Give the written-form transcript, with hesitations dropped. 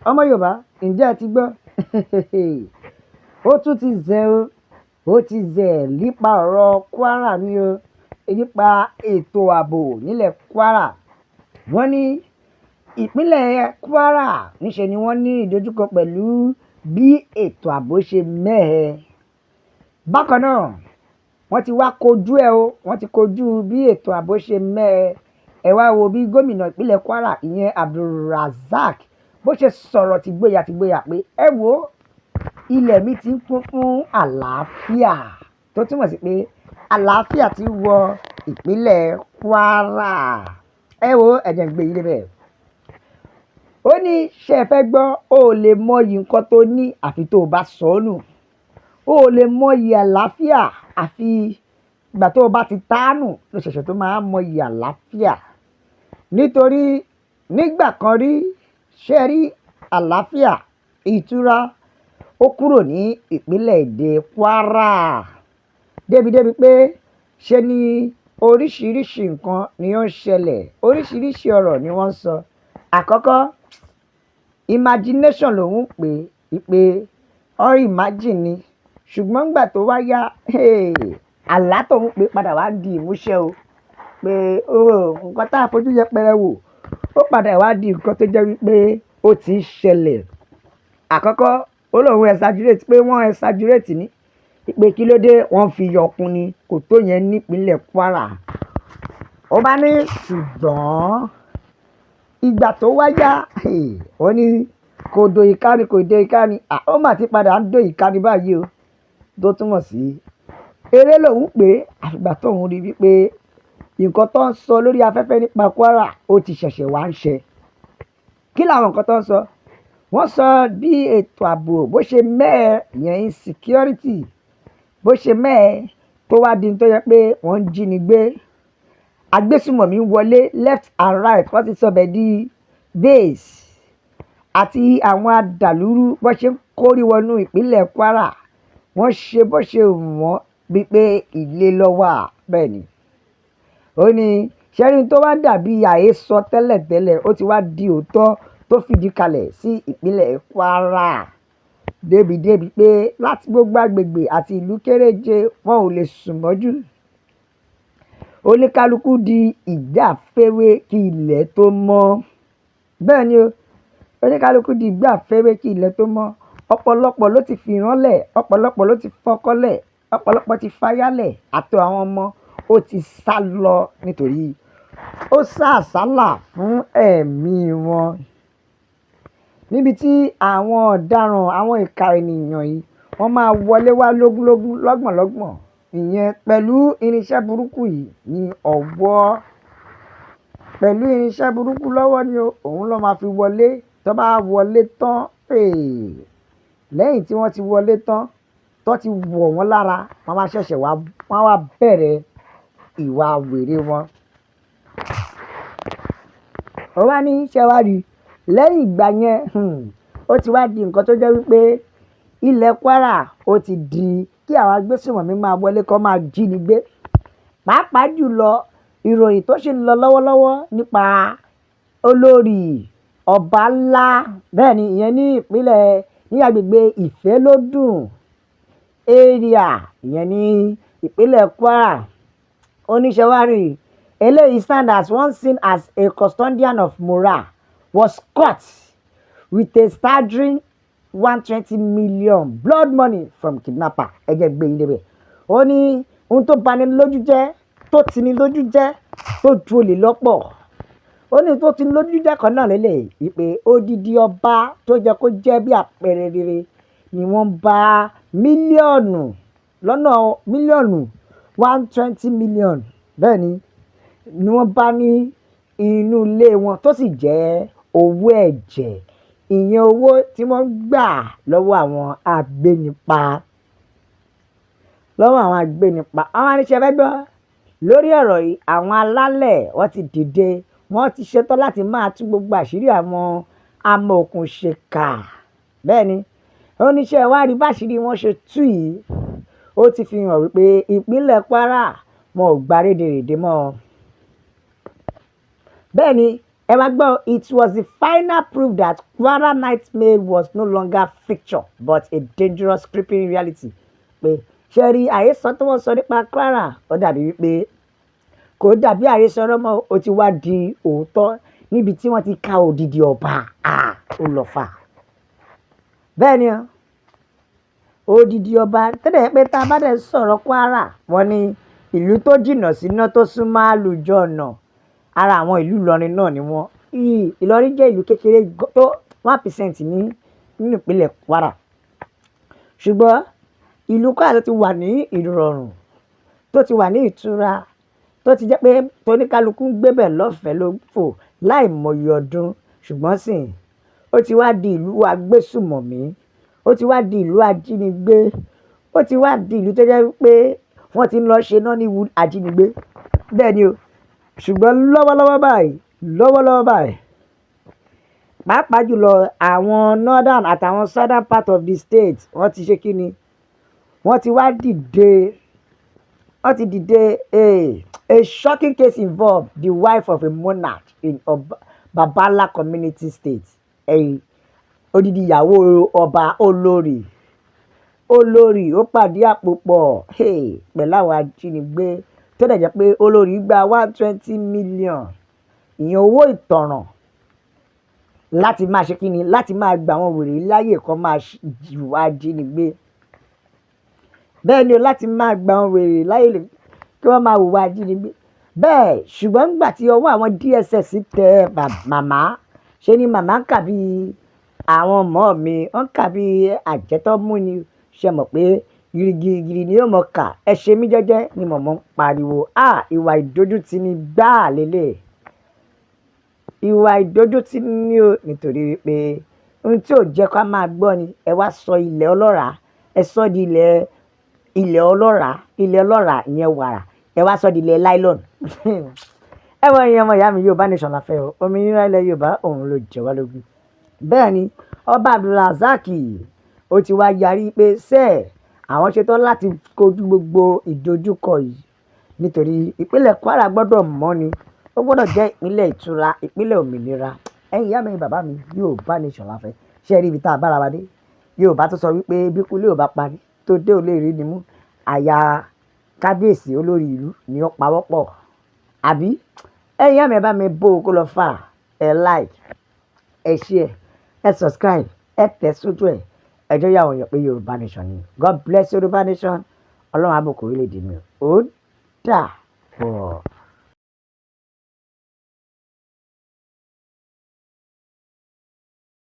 Ọmọ Yorùbá, ǹjẹ́ ẹ ti gbọ́? Ó tún ti zẹ̀ o, ó ti zẹ̀ nípa ọ̀rọ̀ Kwara ni o, nípa ètò ààbò nílẹ̀ Kwara. Wọ́n ní ìpínlẹ̀ Kwara níṣe ni wọ́n ní ìdojúkọ pẹ̀lú bí ètò ààbò ṣe mẹ́hẹ. Bákan náà, wọ́n ti wá kojú ẹ o, wọ́n ti kojú bí ètò ààbò ṣe mẹ́hẹ. Ẹ wá wo bí gómìnà ìpínlẹ̀ Kwara, ìyẹn AbdulRazaq, bó ṣe sọ̀rọ̀ tìgboyà tìgboyà pé ẹ wo, ilẹ̀ mi ti ń kún fún àlàáfíà, tó túmọ̀ sí pé àlàáfíà ti wọ ìpínlẹ̀ Kwara. Ẹ wo, ẹ jẹ́ n gbé yín débẹ̀. Ó ní ṣé ẹ fẹ́ gbọ́, o ò lè mọyì nǹkan tó ní àfi tó o bá sọ ọ́ nù. O ò lè mọyì àlàáfíà àfi ìgbà tó o bá ti tá nù ló ṣẹ̀ṣẹ̀ tó máa mọyì àlàáfíà. Nítorí nígbà kan rí, ṣé ẹ rí àlàáfíà, ìtura, ó kúrò ní ìpínlẹ̀ èdè Kwara. Débi pé ṣe ni oríṣiríṣi nǹkan ni ó ń ṣẹlẹ̀, oríṣiríṣi ọ̀rọ̀ ni wọ́n ń sọ. Àkọ́kọ́, imagination lòun ń pè é pé ó imagine ni. Ṣùgbọ́n nígbà tó wá yá, àlá tóun pé padà wá di ìmúṣẹ o. Pé oh, nǹkan tá a fojú yẹpẹrẹ wò, ó padà wá di nǹkan tó jẹ́ wípé ó ti ń ṣẹlẹ̀. Àkọ́kọ́, ó lóun exaggerate, pé wọ́n exaggerate ní. Pé kí ló dé wọ́n fi yọkun ni, kò tó yẹn nípínlẹ̀ Kwara. Ó bá ní ṣùgbọ́n ìgbà tó wá yá, ó ní kò dò ìka ni, kò dé ìka ni, ó mà ti padà ń dò ìka ni báyìí o. Tó túmọ̀ sí eré lòun pé àfìgbà tóun rí wípé nǹkan tó ń sọ lórí afẹ́fẹ́ nípa Kwara ó ti ṣẹ̀ṣẹ̀ wá ń ṣẹ. Kí làwọn nǹkan tó ń sọ? Wọ́n sọ bí ètò ààbò bó ṣe mẹ́hẹ, ìyẹn insecurity, bó ṣe mẹ́hẹ tó wá di tó jẹ́ pé wọ́n ń jí ni gbé. Agbésùmọ̀mí ń wọlé left and right, wọ́n ti sọ bẹ́ẹ̀ di base, àti àwọn adàlúrú bó ṣe ń kórí wọnú ìpínlẹ̀ Kwara. Wọ́n ṣe bó ṣe wù wọ́n bíi pé ilé ló wà. Bẹ́ẹ̀ ni. Ó ní ṣẹ́rí tó wá dàbí àhesọ tẹ́lẹ̀tẹ́lẹ̀, ó ti wá di òótọ́ tó fìdí kalẹ̀ sí ìpínlẹ̀ Kwara. Débi pé láti gbogbo agbègbè àti ìlú kéréje, wọn ò lè sùn mọ́jú. Oníkálukú di ìgbà fẹ́wé kí ilẹ̀ tó mọ́. Bẹ́ẹ̀ ni o, oníkálukú di ìgbà fẹ́wé kí ilẹ̀ tó mọ́. Ọ̀pọ̀lọpọ̀ ló ti fìránlẹ̀, ọ̀pọ̀lọpọ̀ ló ti fọkọ́lẹ̀, ọ̀pọ̀lọpọ̀ ti fáyálẹ̀, àti àwọn ọmọ ó ti sá lọ nítorí ó sá àsálà fún ẹ̀mí wọn. Níbi tí àwọn ọ̀daràn, àwọn ìka ènìyàn yìí, wọ́n máa wọlé wá lógúnlógún, lọ́gbọ̀nlọ́gbọ̀n, ìyẹn pẹ̀lú irinṣẹ́ burúkú yìí ní ọwọ́. Pẹ̀lú irinṣẹ́ burúkú lọ́wọ́ ni o, òun ló máa fi wọlé. Tó bá wọlé tán, lẹ́yìn tí wọ́n ti wọlé tán, tó ti wọ̀ wọ́n lára, wọ́n máa ṣẹ̀ṣẹ̀ wá, wọ́n wá bẹ̀rẹ̀ ìwà wèrè wọn. Ó wá ní ṣé wá rí lẹ́yìn ìgbà yẹn, ó ti wá di nǹkan tó jẹ́ wípé ilẹ̀ Kwara ó ti di kí àwọn agbésùmọ̀mí máa wọlé kó máa jí ni gbé. Pàápàá jùlọ, ìròyìn tó ṣì ń lọ lọ́wọ́lọ́wọ́ nípa olórí ọba ńlá, bẹ́ẹ̀ ni, ìyẹn ní ìpínlẹ̀ ní agbègbè Ìfẹ́lódùn area, ìyẹn ní ìpínlẹ̀ Kwara. Oníṣẹ́wárí eléyìí stand as one seen as a custodian of moral was caught with a staggering 120 million blood money from kidnapper. Ẹ jẹ́ gbé yín débẹ̀. Ó ní ohun tó bani lójú jẹ́, tó tini lójú jẹ́, tó ju olè lọ́pọ̀. Ó ní tó tini lójú jẹ́ kan náà lélẹ̀ wípé odidi ọba tó jẹ́ kó jẹ́ bí àpẹẹrẹ rere ni wọ́n bá mílíọ̀nù lọ́nà mílíọ̀nù 120 million, bẹ́ẹ̀ ni wọ́n bá ní inú ilé wọn, tó sì jẹ́ owó ẹ̀jẹ̀, ìyẹn owó tí wọ́n gbà lọ́wọ́ àwọn agbénipa, lọ́wọ́ àwọn agbénipa. Àwọn aníṣẹ́ fẹ́ gbọ́ lórí ọ̀rọ̀ yìí. Àwọn alálẹ̀ wọ́n ti dìde, wọ́n ti ṣetán láti máa tú gbogbo àṣírí àwọn amọ̀òkùnṣèkà. Bẹ́ẹ̀ ni, oníṣẹ́ wa rí báṣìírí wọn ṣe tú yìí, ó ti fi hàn wípé ìpínlẹ̀ Kwara wọn ò gba rédèrèdè mọ́. Bẹ́ẹ̀ ni. Ẹ wá gbọ́, it was the final proof that Kwara nightmare was no longer fiction but a dangerous creeping reality. Pé ṣe rí àhesọ tí wọ́n sọ nípa Kwara, ó dàbí wípé kò dàbí àhesọ mọ́, ó ti wá di òótọ́ níbi tí wọ́n ti ka odidi ọba. Ó lọ fà bẹ́ẹ̀ ni odidi ọba tẹ́lẹ̀ pé tá a bá dẹ̀ sọ̀rọ̀ Kwara, wọ́n ní ìlú tó jìnnà síná tó súnmọ́ àlùjọ ọ̀nà, ara àwọn ìlú Ìlọrin náà ni wọ́n. Ìlọrin jẹ́ ìlú kékeré tó 1% ní nínú ìpínlẹ̀ Kwara, ṣùgbọ́n ìlú Kwara tó ti wà ní ìrọ̀rùn, tó ti wà ní ìtura, tó ti jẹ́ pé tóníkálukú ń gbébẹ̀ lọ́fẹ̀ẹ́ ló fò láì mọye ọdún, ṣùgbọ́n sìn ó ti wá di ìlú agbésùmọ̀mí, ó ti wá di ìlú ajínigbé, ó ti wá di ìlú tó jẹ́ pé wọ́n ti ń lọ ṣe Nollywood ajínigbé. Bẹ́ẹ̀ ni o. Ṣùgbọ́n lọ́wọ́lọ́wọ́ báyìí, lọ́wọ́lọ́wọ́ báyìí, pàápàá jùlọ àwọn northern àtàwọn southern part of the state, wọ́n ti ṣe kíni, wọ́n ti wá dìde, wọ́n ti dìde. A shocking case involved the wife of a monarch in Babala community state. Ẹ̀yìn odidi ìyàwó ọba, olórí, olórí ó pàdé àpò pọ̀ pẹ̀lú àwọn ajínigbé, tó dẹ̀ jẹ́ pé olórí gba 120 million, ìyẹn owó ìtanràn, láti máa ṣe kíni, láti máa gba àwọn wèrè láyè kan máa hùwà ajínigbé. Bẹ́ẹ̀ ni o, láti máa gba àwọn wèrè láyè kí wọ́n máa hùwà ajínigbé bẹ́ẹ̀. Ṣùgbọ́n nígbà tí ọwọ́ àwọn DSS tẹ màmá, ṣe ni màmá ń kà bí àwọn ọmọ mi, wọ́n kà bí àjẹtọ́ mú ni. Ṣe mọ̀ pé girigirigiri ni yóò mọ̀ ká, "Ẹ ṣe mí jẹ́jẹ́" ni mọ̀mọ́ ń pariwo. Ah, ìwà ìdójútì ni gbáà lélẹ̀, ìwà ìdójútì ni o, nítorí wípé ohun tí ò jẹ́ ká máa gbọ́ ni ẹ wá sọ ilẹ̀ ọlọ́ràá, ẹ sọ di ilẹ̀ ọlọ́ràá, ilẹ̀ ọlọ́ràá ìyẹn wàrà, ẹ wá sọ di ilẹ̀ nylon. Ẹ wọ ìyẹn, ọmọ ìyá mi, Yorùbá Nation la fẹ́ o. Òmìnira ilẹ̀ Yorùbá òun ló jẹ wá lógún. Bẹ́ẹ̀ ni ọba Abdulrasaq ó ti wá yarí pé sẹ́ẹ̀ àwọn ṣetán láti kojú gbogbo ìdojúkọ yìí, nítorí ìpínlẹ̀ Kwara gbọ́dọ̀ mọ́ ni, ó gbọ́dọ̀ jẹ́ ìpínlẹ̀ ìtura, ìpínlẹ̀ òmìnira. Ẹ̀yin ìyá mi, bàbá mi, Yorùbá Nation la fẹ́. Ṣé ẹ rí ibi tá a bára wa dé? Yorùbá tó sọ wípé bí kúlé ò bá parí tó dé ò lè rí ni mú. Àyà kábíyèsí olórí ìlú ni ó pawọ́pọ̀ àbí? Ẹ̀yin ìyá mi, ẹ bá mi bó o kó lọ fà, ẹ like, ẹ share, ẹ subscribe, ẹ tẹ̀ sójú ẹ̀, ẹ jẹ́ yà wọ̀nyàn pé Yorùbá Nation ni. God bless Yorùbá Nation. Ọlọ́run á bùkún orílẹ̀-èdè mi. Ó dà bọ̀.